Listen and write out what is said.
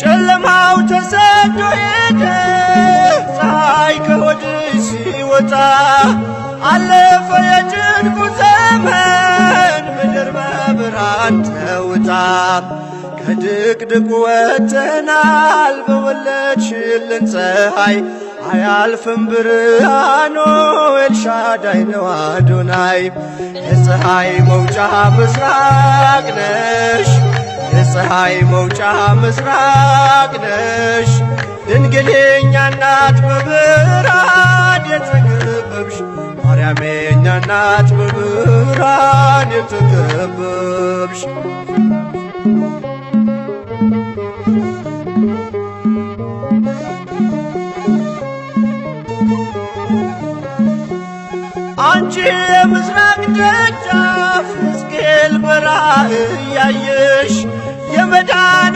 ጨለማው ተሰዶ ሄደ ፀሐይ ከሆድሽ ሲወጣ አለፈ የጭንቁ ዘመን ምድር በብርሃን ተውጣ ከድቅድቁ ወጥተናል በወለድሽልን ፀሐይ አያልፍም ብርሃኑ ኤልሻዳይ ነው አዶናይ የፀሐይ መውጫ ምስራቅ ነሽ የፀሐይ መውጫ ምስራቅ ነሽ ድንግል የእኛ እናት በብርሃን የተከበብሽ ማርያም የእኛ እናት በብርሃን የተከበብሽ አንቺ የምስራቅ ደጃፍ ሕዝቅኤል በራእይ ያየሽ የመዳን